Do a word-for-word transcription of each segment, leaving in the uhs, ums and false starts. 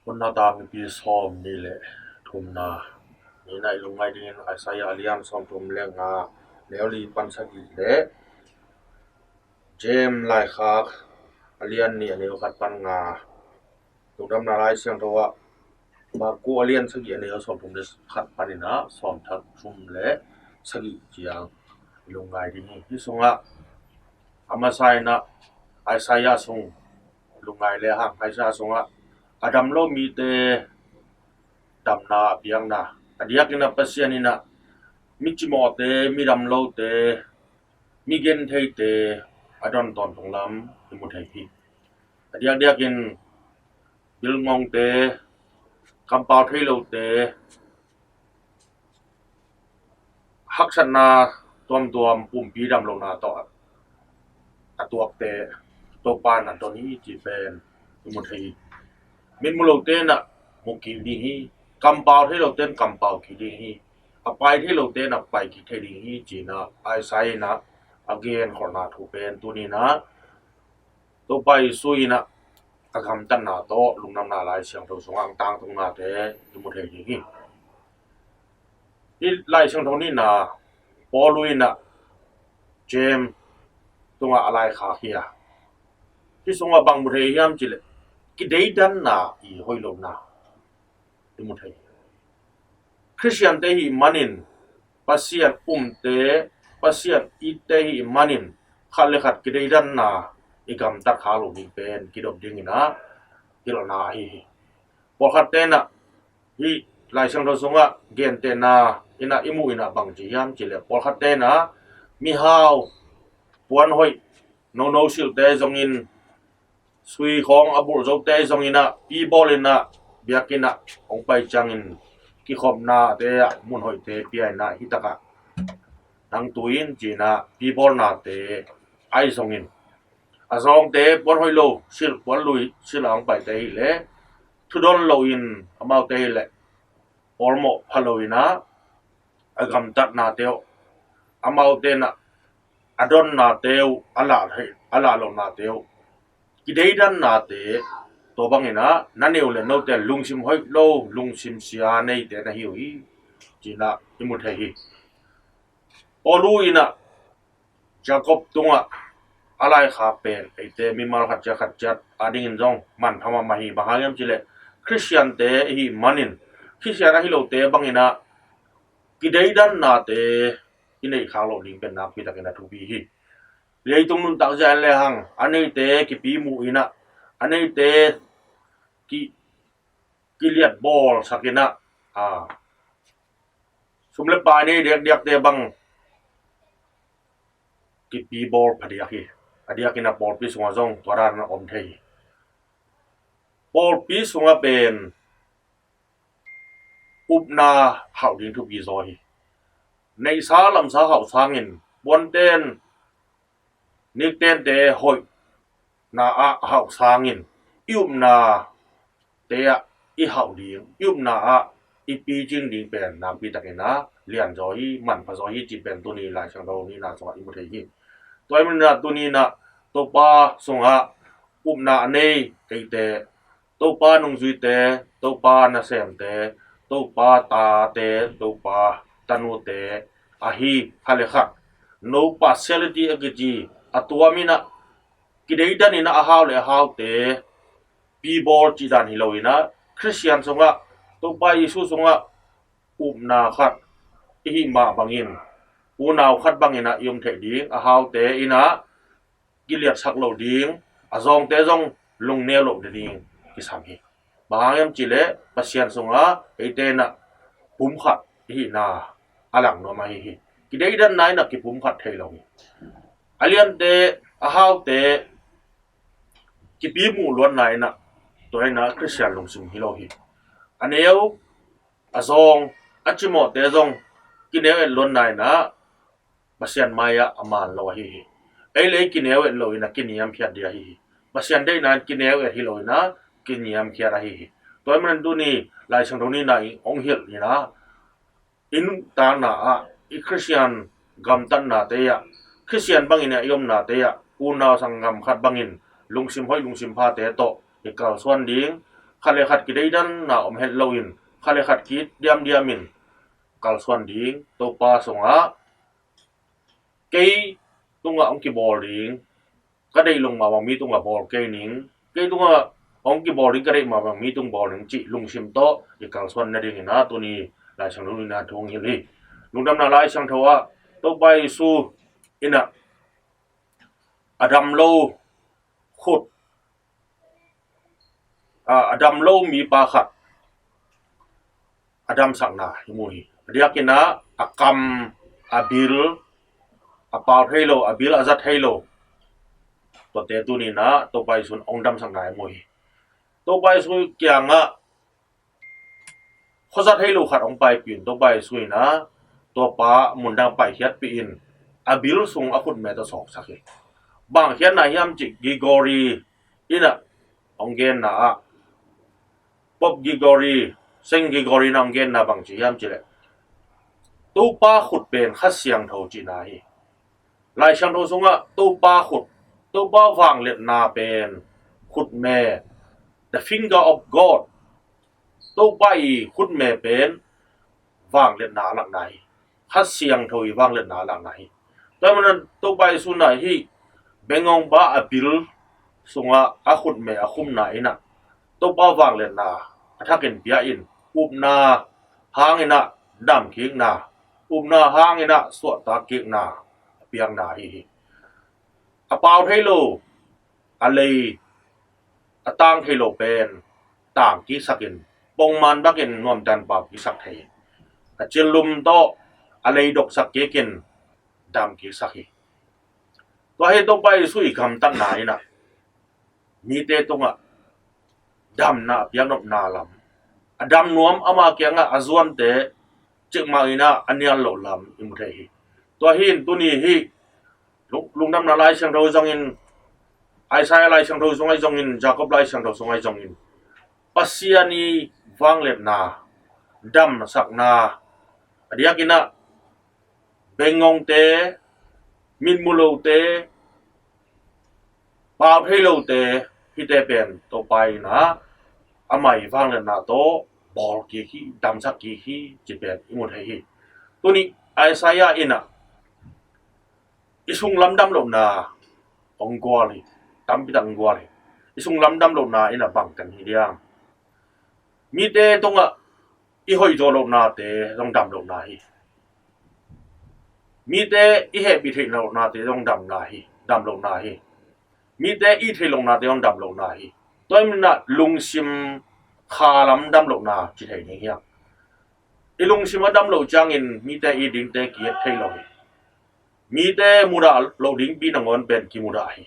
Honna tang mipi sawm nih le thumna ni-in i lungngai dingin Isaiah a lian sawm thum le nga, neu li pan sagih le James laikhak a lian nih a neu khat pan nga, Lungdamna Lai Siangtho ah Marku a lian sagih a neu sawm thum le khat panin ah sawm thum le sagih ciang i lungngai ding hi. Hih sungah a masa in ah Isaiah sung lungngai le hang, Isaiah sungah a dam lo mite damna a piakna, a diakin ah Pasian in ah mi cimawhte, mi dam lote, mi gentheite a don tawntung lam i mu thei hi. A diakdiakin bilngongte, kampau thei lote, haksatna tuamtuam, pumpi dam lohna tawh a tuakte Topa in a don hi cih pen i mu thei hi. Mit mu lote in ah mu kik ding hi. Kampau thei lote in kampau kik ding hi. A pai thei lote in a pai kik thei ding hi ci-in ah Isaiah in ah a genkholhna thu pen tuni-in ah Topa Jesu in ah a gamtatna tawh Lungdamna Lai Siangtho sungah a tangtungnate i mu thei ding hi. Hih Lai Siangtho nihna Paul in ah James tungah a laikhak hi a, hih sungah bang mu thei hiam cih leh kideidanna i hoih lohna i mu thei hi. Khristiante i hih manin, Pasian umte, Pasian itte i hih manin, khat le khat kideidanna i gamtat khak loh ding pen kidop dingin ah hilhna ahi hi. Pawlkhatte in ah hih Lai Siangtho sungah gentehna in ah i muh in ah bang ci hiam cih leh, pawlkhatte in ah mihau, puanhoih, nono silhte zongin, sui khawng a bulh zote zongin ah pi bawlin ah biakinn ah hong pai ciangin kikhopnate ah mun hoihte pia in ah, hih takah nang tu in ci-in ah pi bawlnate ahi zongin, a zawngte, puanhoih lo silh, puanlui silh a hong paite hi leh thudon loin, amaute hi leh awlmawh pha loin ah a gamtatnate uh, amaute in ah a donnate uh, a lah, a lah lohnate uh, kideidannate, tua bangin ah na neu le note lungsim hoih lo, lungsim sia neite na hi uh hi ci-in ah i mu thei hi. Paul in ah Jacob tungah a laikhak pen eite mimal khat ciat khat ciat a dingin zong manpha mahmah hi. Bang hang hiam cih leh Khristiante i hih manin, Khristian ahi lote bangin ah kideidannate i neih khak loh ding pen nakpi takin a thupi hi. Leitung nuntak zia en le hang, a neite kipi muh in ah, a neite ki, kiliat bawlsak in ah, a, sum le pai nei diakdiakte bang kipi bawl phadiak hi. A diakin ah pawlpi sungah zong tua dan a om thei hi. Pawlpi sungah pen upna hauh ding thupi zaw hi. Neihsa lamsa hauh sangin, puanten niktente hoihna ah hauh sangin, i upnate ah i hauh ding, i upna ah i picing ding pen nakpi takin ah lian zaw hi, manpha zaw hi cih pen tuni Lai Siangtho nihna sungah i mu thei hi. Tua ahih manin ah tuni in ah Topa sungah upna a nei eite, Topa nungzuite, Topa nasemte, Topa tate, Topa tanute ahi khat le khat, no partiality a kici a tuam in ah, kideidan in ah a hau le a haute pi bawl cih dan hi loin ah, Khristian sungah, Topa Jesu sungah upna khat i hih mah bangin, unau khat bangin ah i om theih ding, a haute in ah kiliatsak loh ding, a zawngte zong lungneu loh ding kisam hi. Bang hang hiam cih leh Pasian sungah eite in ah pum khat i hihna a lang nuam ahi hi. Kideidanna in ah kipum khat thei lo hi. A liante, a haute kipi muh luatna in ah, tua in ah Khristian lungsim hi lo hi. A neu, a zawng, a cimawhte zong kineu et luatna in ah Pasian mai-ah a man lo ahi hi. Ei le ei kineu et lo in ah kiniamkhiat ding ahi hi. Pasian deihna in kineu et hi lo in ah kiniamkhiat ahi hi. Tua ahih manin tuni Lai Siangtho nihna in hong hilh in ah, i nuntakna ah, i Khristian gamtatnate ah, Khristian bangin ah i omnate ah, unau sanggam khat bangin lungsim hoih lungsim phate tawh i kalsuan ding, khat le khat kideidanna om het loin, khat le khat ki-it diamdiamin kalsuan ding. Topa sungah kei tungah hong kibawl ding, ka deih lo mahmah mi tungah bawl kei ning, kei tungah hong kibawl ding ka deih mahmah mi tung bawl ning cih lungsim tawh i kalsuan nadingin ah tuni Lai Siangtho nihna thu hong hilh hi. Lungdamna Lai Siangtho ah Topa Jesu in ah a dam lo khut, a, a dam lo mipa khat a damsakna i mu hi. A diakin ah a kam, a bil, a pau thei lo, a bil a za thei lo, tuate tuni-in ah Topa Jesu in hong damsakna i mu hi. Topa Jesu kiangah khuaza thei lo khat hong paipih in, Topa Jesu in ah tua pa mundang paikhiatpih in a bil sung a khutme tawh sawksak hi. Bang khiatna hiam cih Gregory in ah hong genna ah, Pope Gregory, Saint Gregory in ah hong genna bang ci hiam cih leh, Topa khut pen Kha Siangtho cihna hi. Lai Siangtho sungah Topa khut, Topa vangliatna pen khutme, the finger of God, Topa i khutme pen vangliatna a lakna hi. Kha Siangtho i vangliatna a lakna hi. Tua ahih manin Topa Jesu in ah hih bengngong pa a bil sungah a khutme a khumna in ah Topa vangliatna a thakin pia in, upna hangin ah damkikna, upna hangin ah suahtakkikna a piakna ahi hi. A pau thei lo, a lei, a tang thei lo pen tangkiksakin, pongman bakin nuamtan paukiksak thei hi. A cillum tawh a lei doksak kikin damkiksak hi. Tua hi Topa Jesu i gamtatna in ah mite tungah damna a piaknopna lam, a dam nuam ama kiangah a zuante cikmah in ah a nial loh lam i mu thei hi. Tua hi in tuni hih lung-, Lungdamna Lai Siangtho zongin, Isaiah Lai Siangtho sung ahi zongin, Jacob Lai Siangtho sung ahi zongin, Pasian i vangliatna, damsakna, a diakin ah bengngongte, mitmu lote, pau thei lote, hihte pen Topa in ah ama i vangliatna tawh bawlkik hi, damsakkik hi, ci pen i mu thei hi. Tuni Isaiah in ah i sunglam dam lohna hong gual hi, tampi tak hong gual hi. I sunglam dam lohna in ah bang kan hi diam? Mite tungah i hoih zawh lohnate zong dam lohna hi. Mite i hehpih theih lohnate zong damna hi, dam lohna hi. Mite i theih lohnate zong dam lohna hi. Tua ahih manin ah lungsim khalam dam lohna ci thei ding hiam? I lungsim a dam loh ciangin mite i dingte ki-et thei lo hi. Mite mudah loh dingpi nangawn pen kimudah hi.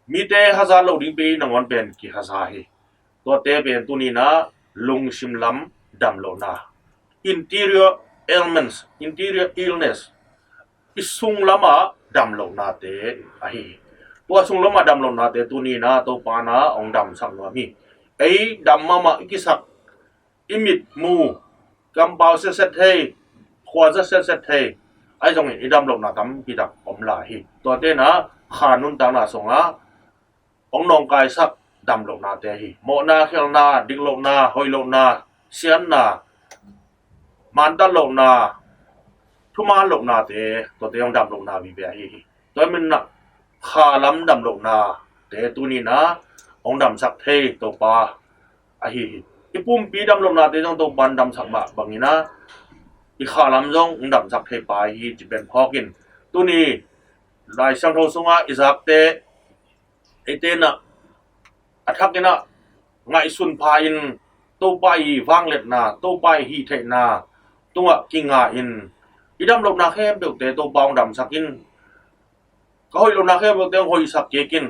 Mite hazat loh dingpi nangawn pen kihaza hi. Tuate pen tuni-in ah lungsim lam dam lohna, interior ailments, interior illness, i sunglam ah dam lohnate ahi hi. Tua sunglam ah dam lohnate tuni-in ah Topa in ah hong damsak nuam hi. Ei dam mahmah i kisak, i mit mu, kampau setset thei, khuaza setset thei, ahi zongin i dam lohna tampi tak om lai hi. Tuate in ah kha nuntakna sungah hong nawngkaisak dam lohnate hi. Mawhna, khialhna, dik lohna, hoih lohna, siatna, mantat lohna, thuman lohnate, tuate hong dam lohna vive ahi hi. Tua ahih manin ah khalam dam lohnate tuni-in ah hong damsak thei Topa ahi hi. I pumpi dam lohnate zong Topa in damsak mah bangin ah i khalam zong hong damsak thei pa ahi hi, ci pen phawk in, tuni Lai Siangtho sungah i zakte, eite in ah a thakin ah ngaihsun pha-in Topa i vangliatna, Topa i hihtheihna tungah kinga-in, i dam lohna khempeuhte Topa hong damsak in, ka hoih lohna khempeuhte hong hoihsak kik in,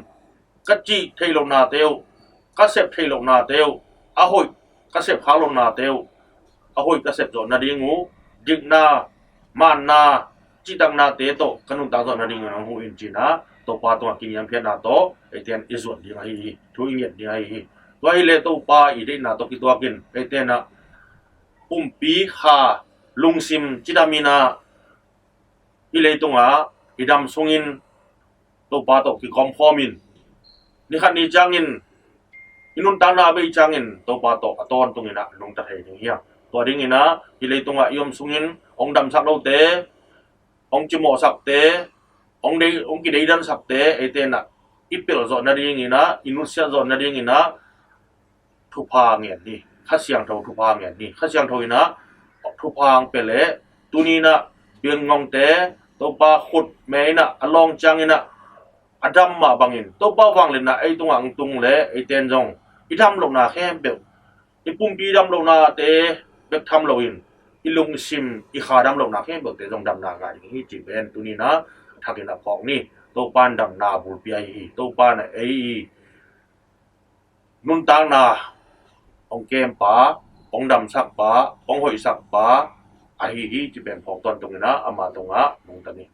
ka cih theih lohnate uh, ka sep theih lohnate uh, a hoih ka sep khak lohnate uh, a hoih ka sep zawh nading uh, dikna, manna, cihtaknate tawh ka nuntak zawh nadingin hong huh in, ci-in ah Topa tungah kiniamkhiatna tawh eite in i zuat ding ahi hi. Thu i nget ding ahi hi. Tua hileh Topa i deihna tawh kituakin eite in ah pumpi kha lungsim cidamin ah hih leitungah i dam sungin Topa tawh kikawmkhawmin, ni khat ni ciangin i nuntakna a bei ciangin Topa tawh a tawntunginah nungta thei ding hi hang. Tua dinginah hih leitungah i om sungin hong damsak lote, hong cimawhsakte, hong, dei, hong kideidansakte eite inah i pelh zawh nadinginah, i nutsiat zawh nadinginah thupha ngen ni. Kha Siangtho thupha ngen ni. Kha Siangtho inah thupha hong pia leh, tuninah biaknongte Topa khut me inah a lawng cianginah a dam mah bangin Topa vangliatna ei tungah hong tung leh, eite in zong i damlohna khempeuh, i pumpi damlohnate bek tham loin i lungsim, i kha damlohna khempeuhte zong damna ngah ding hi cih pen tuninah a thakin a phawk ni. Topa in damna bulpi ahi hi. Topa in ei i nuntakna hong kempa, hong damsakpa, hong hoihsakpa ahi hi cih pen phawk tawntunginah ama tungah nungta ni.